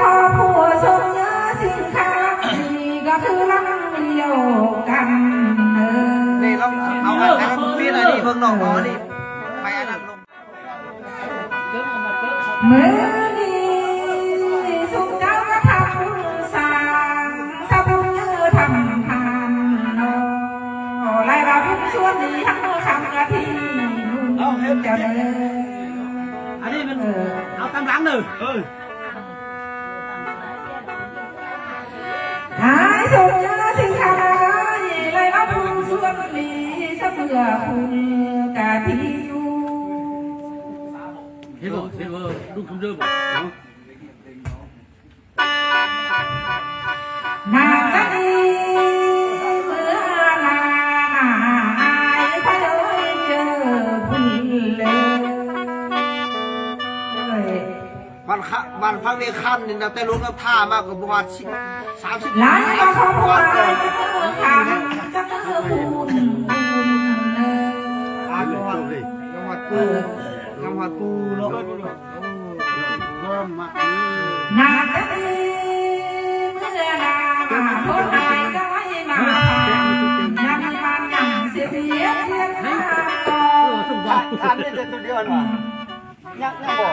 ຄອບຄົວສົ່ງເຍີສິນຄ້າ ນີ້ກໍຄືລຳດຽວກັນເອີ. ນີ້ລອງເອົາອັນນັ້ນ ເອົາອັນນີ້ເບິ່ງ ນ້ອງເອົາອັນນີ້ໄປອັນນັ້ນ ມື້ນີ້ຊຸມເຈົ້າກະທຳບຸນສ້າງ ສະບຸນເອີທຳທານເນາະ ໄຫຼວ່າບຸນສ່ວນນີ້ທັງມື້ຄ່ຳກະທິນ ເອົາເຮັດ ເຈົ້າເດີ ອັນນີ້ມັນ ເອີ ເອົາຕາມຫຼັງເດີ ເອີ ອ້າຍສົມຍາສິງຄາລາຍ ໄຫຼວ່າບຸນສ່ວນນີ້ ສະເໝືອຄຸນກະທິນຢູ່ ເຫັນບໍ່ ເຫັນບໍ່ ລຸງຄຳເດີບໍ່ເນາະ ນາງກະນີເມືອນາ ນາອາຍຂ້ອຍເອີຍ ເຈີບຸນເລີຍ ເອີຍ ບ້ານຂະ ບ້ານພັກເນຄັນນີ້ນະ ແຕ່ລົງນ້ຳທ່າມາກໍບໍ່ຮອດສິບ ສາມສິບ ຫຼາຍກວ່າຄອບຄົວ ຄັນຈັກເອີ ບຸນ ບຸນເລີຍ ອາ ກຳຮອດ ກຳຮອດປູ່ເນາະ ນາງກະນີເມືອນາ ມາໂທຫາຍກາຍມາ ຍັງມີມານຍັງເສຍເວຍ ທານໄດ້ແຕ່ຕົວດຽວຫັ້ນຫວາ ຍັງ ຍັງບໍ່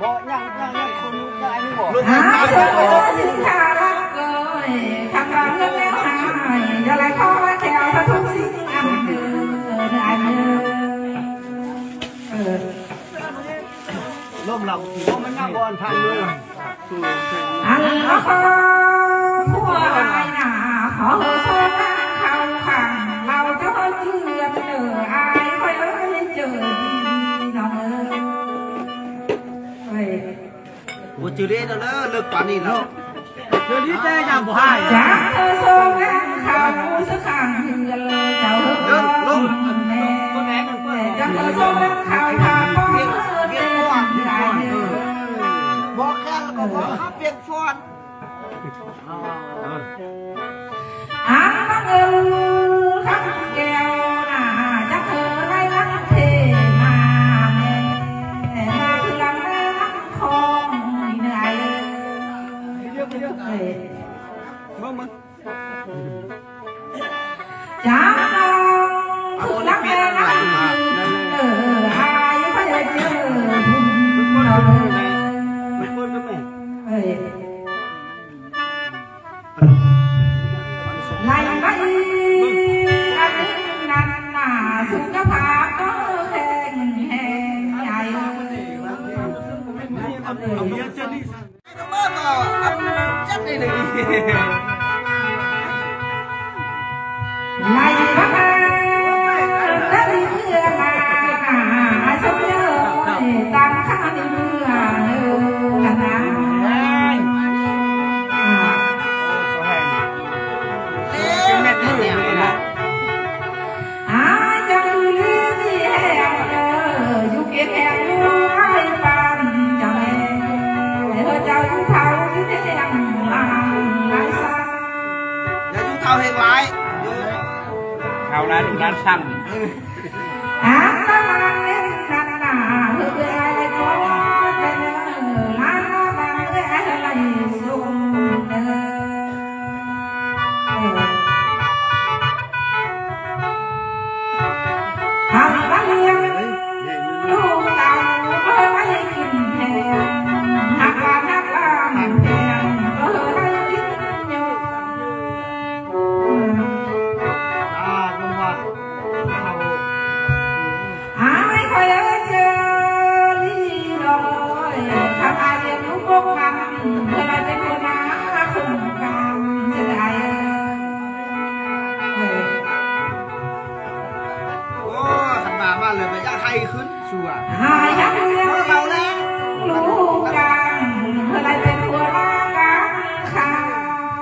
ບໍ່ ຍັງ ຍັງ ຍັງຄົນ ຍັງອັນນີ້ບໍ່ ອາ ສົມຍາສິງຄາລາຍ ເອີຍ ຄຳວ່າເຮືອນແນວຫາຍ ຢ່າໄຫຼຂໍວ່າແຖວສາທຸສິ່ງອັນເດີ ເອີ ເອີ ລົມລາວ ບໍ່ ມັນມາບ່ອນທາງເມືອງ ອັນລະຂໍຜົວອ້າຍນາ ຂໍເຮີໂຊນາງເຂົ້າຂ້າງ ລາວຈະເຈື່ອນເດີ ອ້າຍຂ້ອຍເອີຍ ເຈີດີນ້ອງເອີຍ ເອີຍ ບໍ່ຈື່ເດ້ເດີ ເລີກປານນີ້ແລ້ວ ເຈີດີແຕ່ຍັງບໍ່ຫາຍ ຈະເຮີໂຊນາງເຂົ້າສະຂ້າງເຮືອນ ເຈົ້າເຮີ ເດີ ລົງ ແມ່ ຈະເຮີໂຊນາງເຂົ້າ ຖ້າປ້ອງເອີຍ ເປັນເຮືອນ ບໍ່ແຄ່ນກໍບໍ່ຂັບ ປ່ຽນຟອນ ອັນບັງເອີນຄຳແກ້ວນາ ຈັກເຮີໄລ່ລັກເທມາແມ່ ແມ່ມາຄືລຳແມ່ນ້ຳຂອງນີ້ນາເອີຍ ເບິ່ງ ເບິ່ງ ຈາກນ້ອງຄືລັກແມ່ນ້ຳຂອງ ເອີ ອ້າຍໄປເຈີບຸນເນາະ ເອີຍ ໄລ່ມາອີກອັນນັ້ນນາ ສຸຂະພາບກໍແຂງແຮງໃຫຍ່ ເອີຍ ເອີຍ ເອົາເມຍເຈົ້ານີ້ຊະ ກໍເບິ່ງເອົາ ອັນຈັດໄດ້ເລີຍ ໄລ່ມາ ຕາລີເອື້ອມາ ສົມເອີຍ ຕາມຂ້ານີ້ເມື່ອເດີ ນັ້ນນະ ເປັນແມ່ນມື້ນີ້ນະ ອາ ເຈົ້າຢູ່ດີມີແຮງເດີ ຢູ່ເກດແຮງຢູ່ໄວປານເຈົ້າແລ ໃຫ້ເຮົາເຈົ້າຢູ່ເຖົ້າຢູ່ແຮງຫຼາຍຫຼາຍຊາ ຢ່າຢູ່ເຖົ້າແຮງຫຼາຍ ເຖົ້າຫຼາຍລູກຫຼານຊັງ ອາ ປະມານນັ້ນນາ ເຮີເອື້ອຍກໍເປັນຫຼານນ້ອງເອື້ອຍໄຫຼສົມເດີ ຫາກວ່າລ້ຽງລູກເຕົ້າບໍ່ໄດ້ກິນແພງ ຫາກວ່ານັກລ້າງແພງບໍ່ໄດ້ກິນຍອງ ອາ ລວງວ່າ ອ້າຍຂ້ອຍເອີຍ ເຈີລີນ້ອຍ ຄັນອ້າຍລ້ຽງລູກບົກມັນ ເພື່ອໄດ້ເປັນຫົວໜ້າໂຄງການ ເສຍດາຍເອີຍ ໂອ້ ຄັນມາ ມາເລີຍ ໄປຢາກໄຫ້ຂຶ້ນ ຊົ່ວ ຫາຍັງລ້ຽງລູກກາງ ເພື່ອໄດ້ເປັນຫົວໜ້າກາງຄາ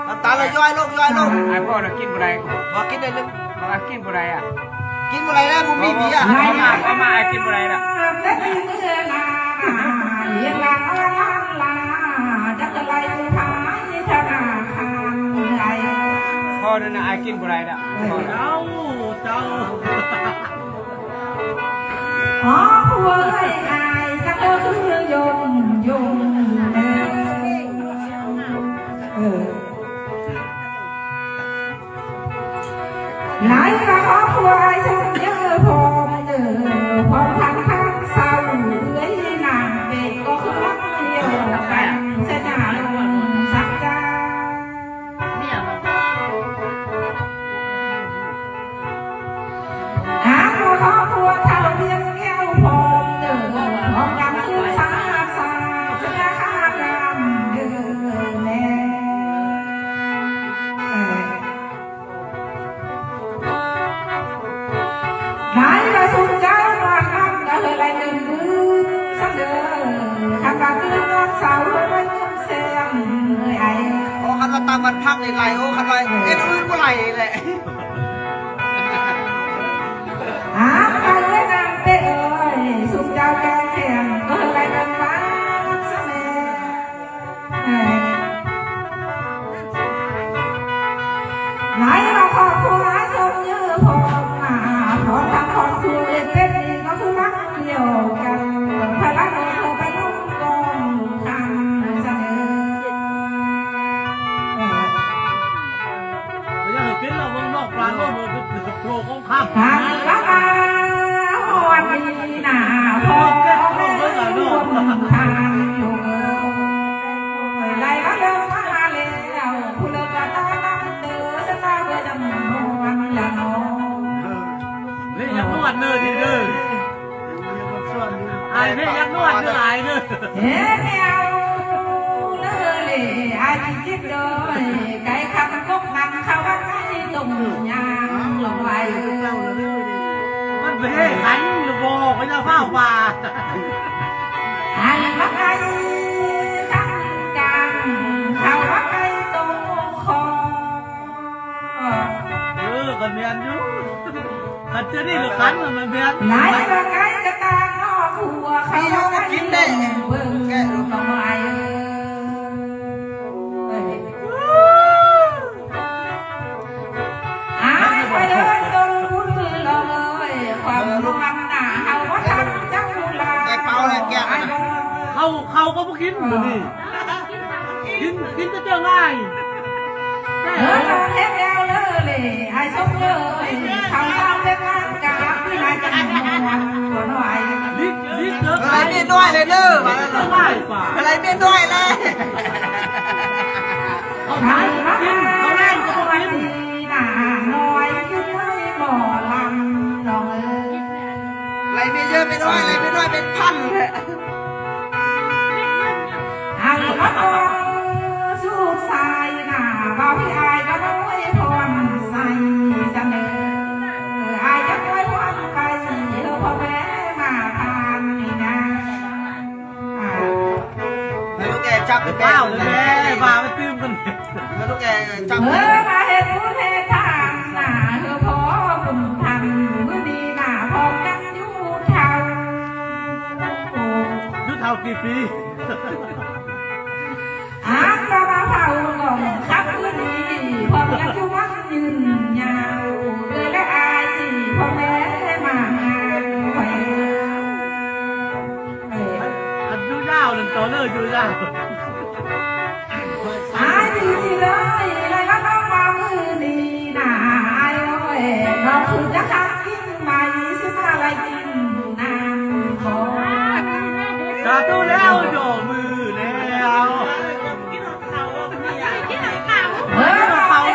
ນ້ຳຕາໄຫຼຍ້ອຍລົງ ຍ້ອຍລົງ ອ້າຍພໍ່ນະກິນບໍ່ໄດ້ ບໍ່ກິນໄດ້ເລີຍ ບໍ່ກິນບໍ່ໄດ້ອະ ກິນບໍ່ໄດ້ແລ້ວ ບໍ່ມີເບຍ ເອົາມາ ເອົາມາ ອ້າຍກິນບໍ່ໄດ້ລະ ແຕ່ມີເມື່ອນາ ລ້ຽງຫຼານ ລ້ຽງຫຼານ ຈັກຈະໄລ່ພາຍທະນາຄານ ອ້າຍ ພໍ່ນັ້ນນະ ອ້າຍກິນບໍ່ໄດ້ລະ ເຈົ້າ ເຈົ້າ ອໍ ຜູ້ເອີຍ ອ້າຍຈັກເອີ ຄືຍົງ ຍົງ ເອີ ເອີ ຫຼາຍກວ່າຄອບຄົວອ້າຍຊົມເດີ ພ້ອມເດີ ພ້ອມທັງທາງເຊົາ ເອື້ອຍນາງ ມັນພັກໄດ້ໄຫຼ ໂອ້ ຄັນວ່າເຮັດອື່ນບໍ່ໄຫຼແຫຼະ. ອາ ໄປເອີຍນາງເປ້ເອີຍ ຊຸມເຈົ້າແກ່ແຂນເອີຍ ໄຫຼເງິນມາສະແໜ່ ໄຫຼມາຂອບຄຸນຫຼາຍ ຊົມເຢີພອມມາ ພອມທັງຂອບຄຸນເປັນນີ້ກໍຄືມັກ ດຽວກັນ ພະລາໂນເທີໄປລົງກອງຄັນສະເໜີ ບໍ່ຢາກໃຫ້ເປັນລະວົງນອກປານໂລດ ໂລກຂອງຂ້າ ທາງລະມາຮອດນີ້ນາ ພໍເກີດລົງເບິ່ງລະເນາະ ທາງຢູ່ເອີຍ ໄລ່ລະເລີກມາແລ້ວ ຜູ້ເລີກລະຕານຳເດີ ສະຕາເບີດຳນວນລະເນາະ ເລີຍຢາກນວດເດີ ດີເດີ. ອ້າຍເພຍຢາກນວດຄືອ້າຍເດີ ເອີ ແນວເລີເລ ອ້າຍກິດເດີ ໄກ່ຄຳກົກນຳເຂົ້າວັດໄກ່ຕົງຍາງລົງໄວ້ ມັນເພຂັນຫຼືບໍ່ ກໍຢ່າຟ້າວວ່າ ອັນວັດໄກ່ຄັນກາງ ເຂົ້າວັດໄກ່ຕົງຄອ ເອີ ກໍແມ່ນຢູ່ ຄັນຈະໄດ້ລະຄັນມັນແມ່ນ ຫຼາຍກວ່າໄກ່ກະຕ່າງນອກຫົວ ເຂົາວ່າໄກ່ເບິ່ງໜໍ່ໄມ້ ເອີ ອ້າຍໄປເດີຕົນບຸນລອຍ ຄວາມຮູ້ນຳໜ້າເຮົາວ່າທາງເຈົ້າລາ ໄດ້ເປົ່າແລ້ວແກ້ວນະ ເຂົາ ເຂົາກໍບໍ່ກິນມື້ນີ້ ກິນ ກິນແຕ່ເຈົ້າງາຍ ເອີ ເຮັດແລ້ວເລີເລ ອ້າຍສົມເອີຍ ເຂົ້າເຊົ້າເຮັດງານກາບ ຄືນາຍຈັນນວນຕົວນ້ອຍ ບິດ ບິດເດີ ເອີ ເມຍນ້ອຍເລີຍເດີ ວ່ານັ້ນ ສະບາຍກວ່າ ເອີ ເມຍນ້ອຍເລີຍ ເຂົ້າສານບໍ່ກິນ ເຂົ້າແລງກໍບໍ່ກິນ ໜ້ານ້ອຍຄືໄມ້ໝໍລຳ ນ້ອງເອີຍ ໄລ່ເມຍເຢີເມຍນ້ອຍ ໄລ່ເມຍນ້ອຍເປັນພັນແຫຼະ. ອັນລະກອນສຸດທ້າຍໜ້າ ບ່າວພີ່ອາຍກໍມາອວຍພອນໃສ່ສະເໜີ ອາຍຢາກອວຍພອນໄປ ເອີ ພໍ່ແມ່ມາຜ່ານນີ້ນາ ອາ ໃຫ້ລູກແອຈັບແມ່ ແມ່ ແມ່ ວ່າໄປຕື່ມກັນ ເອີ ມາເຮັດບຸນເຮັດທານນະ ເອີ ພໍ່ບຸນທັນ ມື້ນີ້ນະ ພ້ອມກັນຢູ່ເຖົ້າ ຢູ່ເຖົ້າກີ່ປີ ອາ ກໍມາເຝົ້າກອງຄັບຄືນນີ້ ພ້ອມກັນຢູ່ວັນຍືນຍາວ ເອື້ອຍແລະອ້າຍ ພໍ່ແມ່ມາງານໄວ້ ເອີ ອັນຢູ່ຍາວນັ້ນຕໍ່ເລີຍ ຢູ່ຍາວ ອ້າຍດີໆເລີຍ ໄດ້ມານ້ອງວ່າມື້ນີ້ນາ ອ້າຍເອີຍ ນ້ອງຄືຈະຄັກກິນໄມ້ ຊິມາໄລ່ກິນນ້ຳບໍ່ ສາທຸແລ້ວ ຍໍມືແລ້ວ ເອີ ເອົາ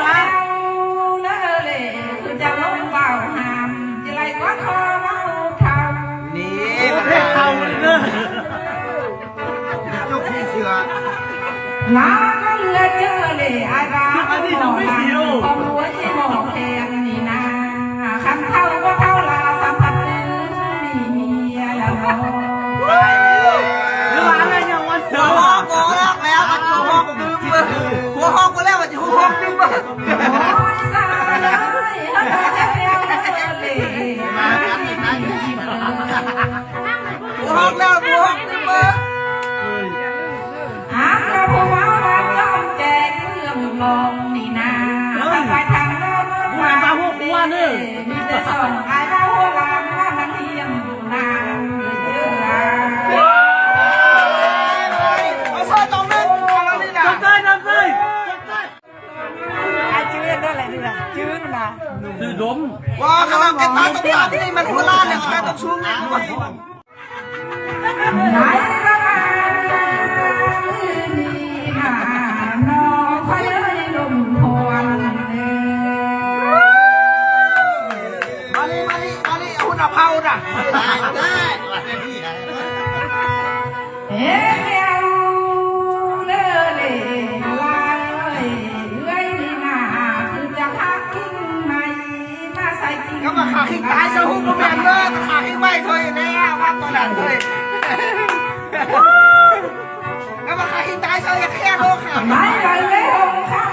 ແລ້ວເດີເລີ ຄືຈະລົງເວົ້າຫ້າມ ຊິໄລ່ກອດຄໍເວົ້າເຖົ້າ ນີ້ ໂອ້ ເຖົ້າເລີຍເດີ ຈົກທີ່ເສືອ ລາວກໍເຫຼືອເຈີເລ ອ້າຍວ່າ ອັນນີ້ຕ້ອງມີດີໂອ ຂອງຫົວທີ່ບໍ່ແຂງນີ້ນາ ຄັນເຖົ້າບໍ່ເຖົ້າລາວ ສຳພັດເຕີມນີ້ເມຍລະບໍ່ ຫຼືວ່າອະໄລຍັງວັນເກີດ ບໍ່ຮອກບໍ່ຮອກແລ້ວ ບໍ່ຮອກຕື່ມເບີ ບໍ່ຮອກບໍ່ແລ້ວ ວ່າຊິຮູ້ຮອກຕື່ມເບີ ໂອ້ຍ ສາວເອີຍ ເຮົາຕ້ອງເຮັດແນວເລີເລ ບໍ່ຮອກແລ້ວ ບໍ່ຮອກຕື່ມເບີ ອາ ພະຜູ້ເວົ້າວ່າຈອມແຈກເມືອງລອງນີ້ນາ ເອີ ໄປທາງໂນ້ນ ຜູ້ໃດມາຫົວຄົວເດີ ມີແຕ່ສອງອ້າຍເວົ້າຫົວຫຼານວ່າມັນທຽງນາງເດີ ເອົາຊອຍຕອງໜຶ່ງ ເອົານີ້ນະ ຈັບໄດ້ ຈັບໄດ້ ອ້າຍຈື່ເຮັດໄດ້ຫຼາຍເທື່ອ ຈື່ນະ ຈື່ດົມ ວ່າຄາລາເກະຕາຕົວນີ້ມັນຫົວລ້ານແລ້ວ ຕ້ອງສູງນີ້ ໃນລະຫວ່າງຄືນນີ້ນະ ນ້ອງຂ້ອຍເອີຍລົມພອນເດີ ມານີ້ ມານີ້ ມານີ້ ເອົາຫຸ້ນເອົາເຜົານະ ໄດ້ ໄດ້ ເອີ ແມວເລີເລ ລາເອີຍ ເອື້ອຍນີ້ນາ ຄືຈະພາກິນໄມ້ ມາໃສ່ກິນ ກໍມາຂາຂີ້ຕາຍຊະ ຫຸ້ມບໍ່ແມ່ນເດີ ຂາຂີ້ໄມ້ເຄີຍແລ້ວ ວ່າຕອນນັ້ນເຄີຍ ກໍມາຂາຂີ້ຕາຍຊະ ຢ່າແຄ້ນໂລກຂາ ໄມ້ໄວ້ເລີຫົງຄຳ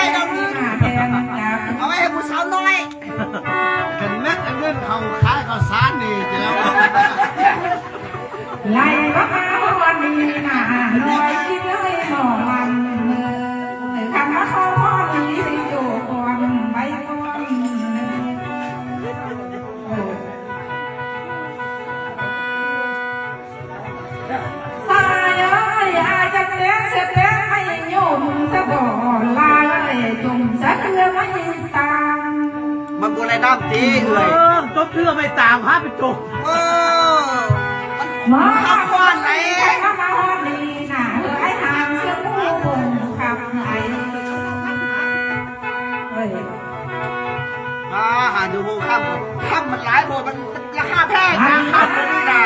ໄລ່ບັກມາຮອດນີ້ໜ້ານ້ອຍ ກິນເລີຍໝໍລຳເອີຍ ຄັນວ່າເຂົາພໍດີຊິໂຈກອນໃບກອນເອີຍ ສາຍເອີຍ ອາຍຈັກແຕ່ງເສດແຕ່ງໃຫ້ໂຍມສະບໍ່ລາເອີຍ ຈົ່ງສະເຄືອໄມ້ຕາງ ມັນບໍ່ໄດ້ນ້ຳຕິເອື້ອຍ ເອີ ຈົບເທື່ອໄມ້ຕາງ ພາໄປຈົບ ເອີ ມາຮອດນີ້ ໃຜມາ ມາຮອດນີ້ນະ ເອີ ອ້າຍຫາງເສືອໝູບົງຄັບໄອ ເອີຍ ອ່າ ຫາຢູ່ໂຮງຄຳ ຄຳມັນຫຼາຍໂພດ ມັນ ລາຄາແພງນະ ຄຳອັນນີ້ນະ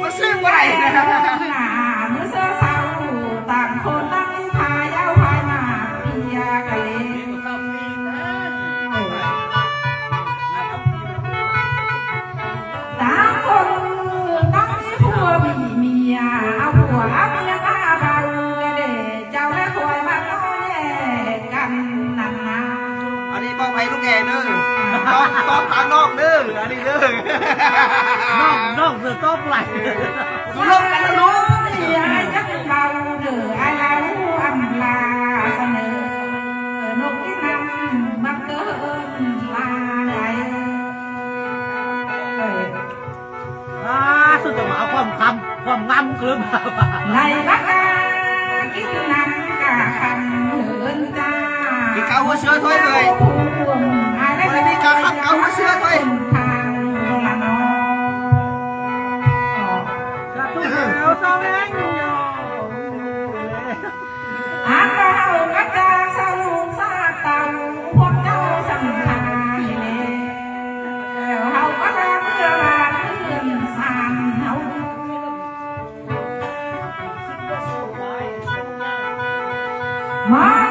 ມັນຊື້ບໍ່ໄດ້ນະ ມື້ເຊົ້າໆ ຕ່າງຄົນຕ່າງພາຍເອົາພາຍມາເປຍກະເລ ຕ່າງຄົນຕ່າງມີຜົວມີເມຍ ເອົາຜົວເອົາເມຍມາເວົ້າເດ້ ເຈົ້າແລະຂ້ອຍມາຕໍ່ແຍກກັນນັ້ນນາ ອັນນີ້ມອບໃຫ້ລູກແອເດີ ຕອບ ຕອບຕາມນ້ອງເດີ ອັນນີ້ເດີ ນ້ອງ ນ້ອງເດີຕອບຫຼາຍ ຢູ່ລົມກັນນະລູກ ອ້າຍຈັກເວົ້າເດີ ອ້າຍລາວອຳລາສະເໜີ ນົກກິນນ້ຳມັກເຕີນລາໄດ ເອີຍ ອ່າ ສຸດຈະມາເອົາຄວາມຄຳ ຄວາມງາມຄືນ ໃນບັກກາກິນນ້ຳກາຄຳເດີນຈ້າ ມີກາຫົວເສືອຖ້ວຍເລີຍ ບໍ່ໄດ້ມີກາຄຳກາຫົວເສືອຖ້ວຍ ທາງລະເນາະ ສາທຸແລ້ວ ສາແຮງ ອັນວ່າເຮົາກະຈາກສະລູກສາເຕົ້າ ພວກເຈົ້າສຳພາໃຫ້ແລ້ວ ເຮົາກະລາເມືອບ້ານເຮືອນຊານເຮົາ ມາ